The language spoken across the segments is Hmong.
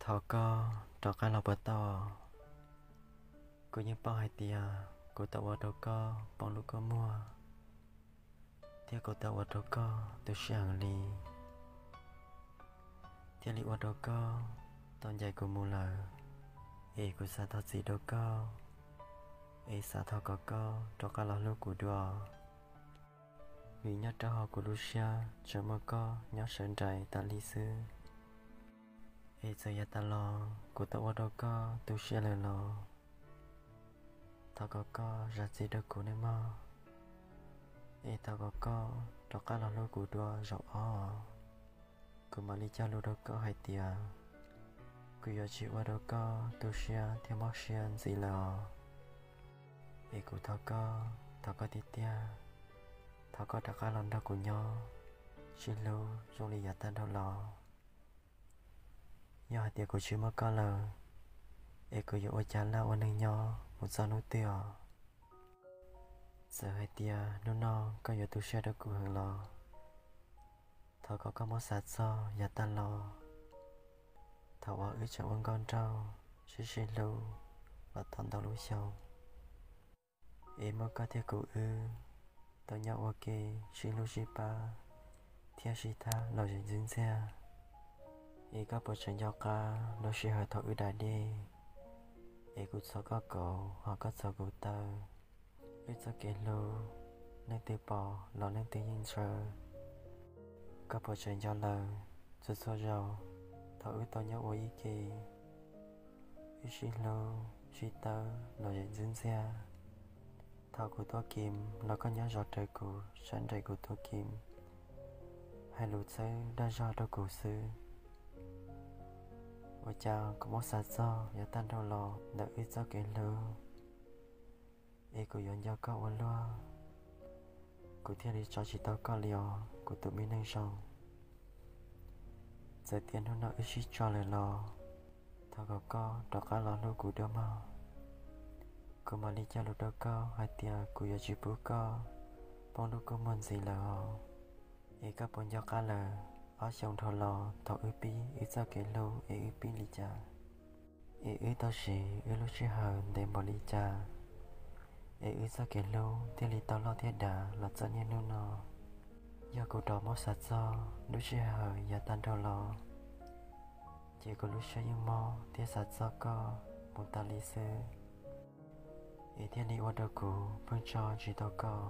Thov koj rov qab los puas tau? Kuv yeej paub hais tias kuv tau ua rau koj poob lub kua muag, thiab kuv tau ua rau koj tu siab heev li, thiaj li ua rau koj tau ncaim kuv mus lawm. Es kuv xav thov txim rau koj, es xav thov kom koj rov qab los hlub kuv dua, vim nyob rau hauv kuv lub siab tseem muaj koj nyob sawv nraim tas li xwb. Es txawm yav tas los kuv tau ua rau koj tu siab lawm los thov kom koj zam txim rau kuv nawb mog. Es thov kom koj rov qab los hlub kuv dua zaum ob. Kuv mam li cog lus rau koj hais tias kuv yuav tsis ua rau koj tu siab thiab mob siab ntxiv lawm os. Es kuv thov koj, thov koj tiag tiag, thov koj rov qab los nrog kuv nyob sib hlub zoo li yav tag dhau los. Yog hais tias kuv tsis muaj koj lawm, es kuv yuav ua cas laj ua neej nyob mus txog hnub twg os? Txawm hais tias hnub no koj yuav tu siab rau kuv heev los thov kom koj muab xav txog yav tag los, thaum uas wb tseem ua nkauj nraug sib sib hlub los tau ntau lub xyoo, es muaj koj thiab kuv wb tau nyob ua ke sib hlub sib pab thiab sib thab lom zem ntxwg ntxiag. Es koj puas tseem nco qab lub sij hawm thaum wb da dej, es kuv txhos koj kaus ho koj txhos kuv taw, wb txoj kev hlub leej twg pom los leej twg yeej ntshaw. Koj puas tseem nco lawm txhua txhua zaus thaum wb tau nyob ua ib ke, wb sib hlub sib tawb lom zem ntxwg ntxiag? Thaum kuv tua kim los koj nyob zov rawv kuv, sawv nraim kuv tua kim, hais lus txhawb dag zog rau kuv xwb. Ua cas kuv muab xav txog yav tag nrho los ntawm wb txoj kev hlub, es kuv yuav nco koj ua luaj, kuv thiaj li tso tsis tau koj li os kuv tus me neeg zoo. Txawm tias hnub no wb sib tso lawm los thov kom koj rov qab los hlub kuv dua mog. Kuv mam li cog lus rau koj hais tias kuv yuav tsis pub koj poob lub kua muag ntxiv lawm os. Es koj puas nco qab lawm ob xyoos dhau los thaum wb pib wb txoj kev hlub es wb pib li cas, es wb tau siv wb lub sij hawm ntev npaum li cas, es wb txoj kev hlub thiaj li tau loj thiab dav los txog niaj hnub no? Yog kuv rov muab xav txog lub sij hawm yav tag nrho los, ces kuv lub siab yeej mob thiab xav txog koj mus tas li xwb, es thiaj li ua rau kuv pheej tso tsis tau koj.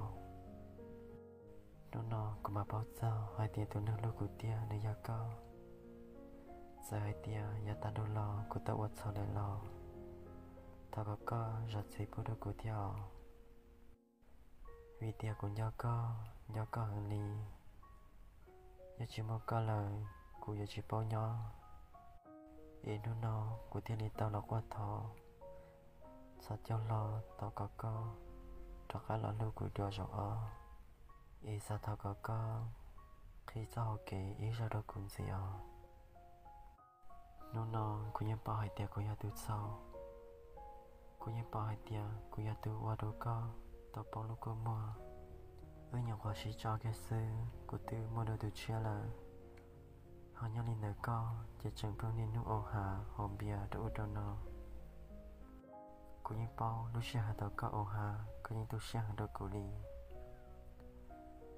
Hnub no kuv mam paub txog hais tias tus neeg hlub kuv tiag nws yog koj. Txawm hais tias yav tag dhau los kuv tau ua txhaum lawm los thov kom koj zam txim pub rau kuv thiab os, vim tias kuv nco koj, nco koj heev li. Yog tsis muaj koj lawm kuv yuav tsis paub nyob. Es hnub no kuv thiaj li tau los quaj thov, txhos caug hlo thov kom koj rov qab los hlub kuv dua zaum ob, es xav thov kom koj qhib txoj hau kev ib zaug rau kuv ntxiv os. Hnub no kuv yeej paub hais tias kuv yog tus txhaum, kuv yeej paub hais tias kuv yog tus ua rau koj tau poob lub kua muag. Wb nyuam qhuav sib tso kiag xwb kuv twb muaj dua tus tshiab lawm, ho nyob li ntawm koj ces tseem pheej niaj hnub au hav haus npias rau ub rau no. Kuv yeej paub lub sij hawm thaum koj au hav koj yeej tu siab heev rau kuv li.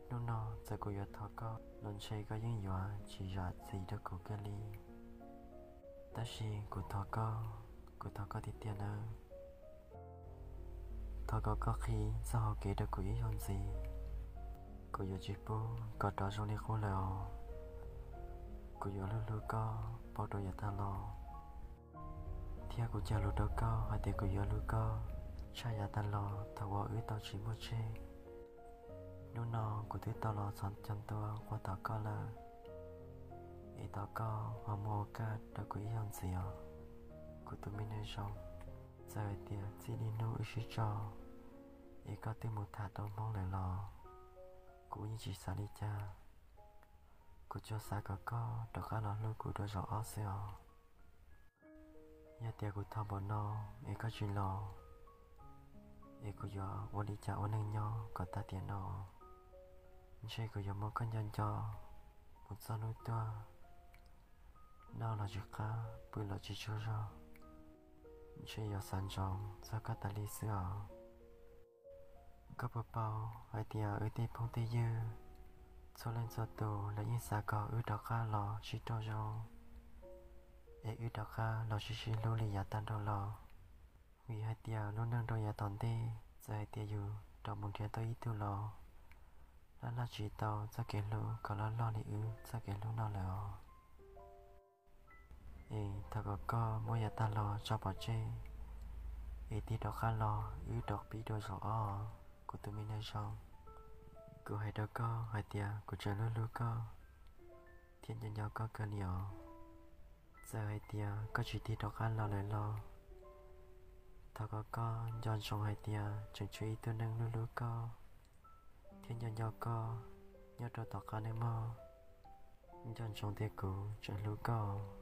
Hnub no txawm kuv yuav thov koj los ntshe koj yeej yuav tsis zam txim rau kuv kiag li. Tab sis kuv thov koj, kuv thov koj tiag tiag nawb, thov kom koj qhib txoj hau kev rau kuv ib zaug ntxiv. Kuv yuav tsis pub kom rov zoo li qub lawm os. Kuv yuav hlub hlub koj pauj rau yav tag los, thiab kuv cog lus rau koj hais tias kuv yuav hlub koj tshaj yav tag los thaum uas wb tau tsis muaj tseg. Hnub no kuv twb tau los txhos caug ntua quaj thov koj lawm, es thov koj ho muab ua kaj rau kuv ib zaug ntxiv os, kuv tus me neeg zoo. Txawm hais tias txij li hnub wb sib tso, es koj twb mus tham tau hmoob lawm los kuv yeej tsis xav li cas. Kuv tsuas xav kom koj rov qab los hlub kuv dua zaum ob xwb os. Yog tias kuv thov npaum no es koj tsis los, es kuv yuav ua li cas ua neej nyob kom tag tiam no? Ntshe kuv yuav muab koj nco nco mus txog hnub tuag. Noj los tsis qab, pw los tsis tsaug zog, ntshe yuav xav ntsoov txog koj tas li xwb os. Koj puas paub hais tias wb tej phooj tej ywg txhua leej txhua tus lawv yeej xav kom wb rov qab los sib raug zoo, es wb rov qab los sib sib hlub li yav tag nrho los. Vim hais tias lub neej rau yav tom ntej txawm hais tias yus rov mus nrhiav tau ib tug los laj laj tsis tau txoj kev hlub kom loj loj li wb txoj kev hlub no lawm os. Es thov kom koj muab yav tag los tso pov tseg, es tig rov qab los wb rov pib dua zaum ob, kuv tus me neeg zoo. Kuv hais rau koj hais tias kuv tseem hlub hlub koj thiab nco nco koj kawg li os. Txawm hais tias koj tsis tig rov qab los lawm los, thov kom koj nco ntsoov hais tias tseem tshuav ib tug neeg hlub hlub koj thiab nco nco koj nyob rau tom qab nawb mog. Nco ntsoov tias kuv tseem hlub koj.